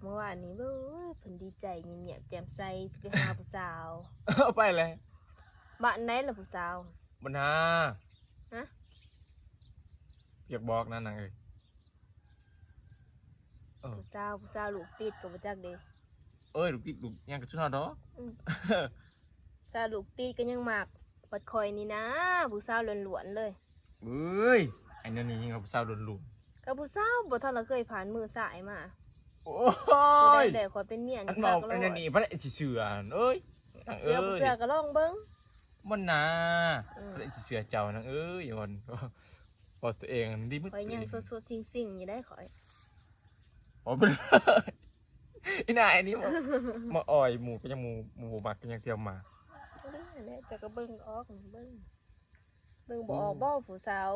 ເມື່ອວານນີ້ ເບິ່ງ ເພິ່ນດີໃຈ ຍິ້ມແຍ້ມແຈ່ມໃສ ຊິໄປຫາຜູ້ສາວ. ເອົາໄປແຫຼະ. ບ້ານໃດລະຜູ້ສາວ? ບັນຫາ. ຮະ? ຢາກບອກນະນາງເອີຍ. ເອີ ຜູ້ສາວ ຜູ້ສາວລູກຕິດກໍບໍ່ຈັກເດ້. ເອີຍ ລູກຕິດລູກຫຍັງກໍຊຸມເຮົາດອກ. ອືມ ສາວລູກຕິດກໍຍັງມັກ. ບັດຂ້ອຍນີ້ນະ ຜູ້ສາວລ້ວນໆເລີຍ. ເອີຍ ອັນແນວນີ້ຍັງວ່າຜູ້ສາວລ້ວນໆ. ກໍຜູ້ສາວບໍ່ທັນລະເຄີຍຜ່ານມືຊ້າຍມາ. ໂອ້ຍ ຜູ້ໃດໄດ້ຂ້ອຍເປັນເມຍນີ້ ອັນເວົ້າອັນນີ້ ໃຜຊິເຊື່ອ ເອີຍ ນາງເອີຍ. ເຊື່ອບໍ່ເຊື່ອກໍລອງເບິ່ງ. ມັນນາ ອືມ ໃຜຊິເຊື່ອເຈົ້ານາງເອີຍ. ເວົ້າ ເວົ້າຕົວເອງດີໝົດ. ຂ້ອຍຍັງສົດໆຊິງໆຢູ່ໄດ໋ຂ້ອຍ. ເວົ້າໄປເລີຍ ອີນາຍອັນນີ້ ມາ ມາອ່ອຍໝູ່ກໍຍັງ ໝູ່ ໝູ່ບໍ່ມັກກໍຍັງທ່ຽວມາ. ເບິ່ງແຫຼະ ເຈົ້າກໍເບິ່ງອອກ ເບິ່ງ ເບິ່ງບໍ່ອອກບໍ່ ອືມ ຜູ້ສາວ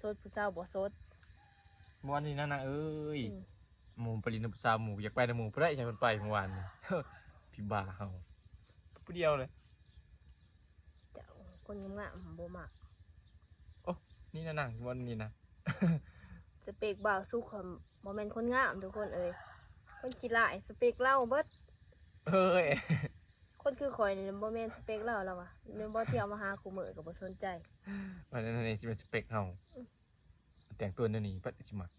ສົດ ຜູ້ສາວບໍ່ສົດ. ເມື່ອວານນີ້ນະນາງເອີຍ ອືມ ໝູ່ໄປຫຼິ້ນນຳຜູ້ສາວ ໝູ່ຢາກໄປນຳໝູ່ ບໍ່ໄດ້ໃຫ້ເພິ່ນໄປເມື່ອວານນີ້. ພີ່ບ້າເຮົາ ຜູ້ດຽວເລີຍ. ເຈົ້າ ຄົນງາມໆບໍ່ມັກ. ໂອ້ ນີ້ນະນາງ ບ່ອນນີ້ນະ. ສະເປັກບ່າວສຸກຫັ້ນບໍ່ແມ່ນຄົນງາມທຸກຄົນເອີຍ ຄົນຂີ້ຮ້າຍ ສະເປັກລາວເບິດ. ເອີຍ ຄົນຄືຂ້ອຍນີ້ບໍ່ແມ່ນສະເປັກລາວ ລາວວ່າ. ແມ່ນບໍ່ ທີ່ເອົາມາຫາຄູ່ມື້ກໍບໍ່ສົນໃຈ. ອັນນັ້ນນີ້ຊິແມ່ນສະເປັກເຮົາ. ອືມ ແຕ່ງຕົວແນວນີ້ ເພິ່ນຊິມັກ.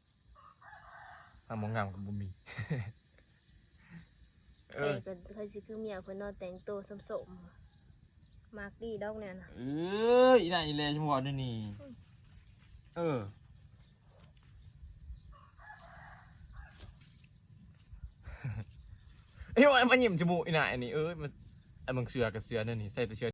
ຫາໝໍງາມກໍບໍ່ມີ. ເອີ ເອີ ກໍເຄີຍຊິຄືເມຍເພິ່ນເນາະ ແຕ່ງໂຕສົ້ມໆ ມັກດີດອກແນວນະ. ເອີ ອີນາງອີແລ ຊິມາເວົ້າແນວນີ້. ອືມ ເອີ ເອີຍ ມາຍິ້ມຈະມູກອີນາງອັນນີ້. ເອີຍ ມັນ ອັນເບິ່ງເສື້ອກໍເສື້ອແນວນີ້ ໃສ່ແຕ່ເສື້ອ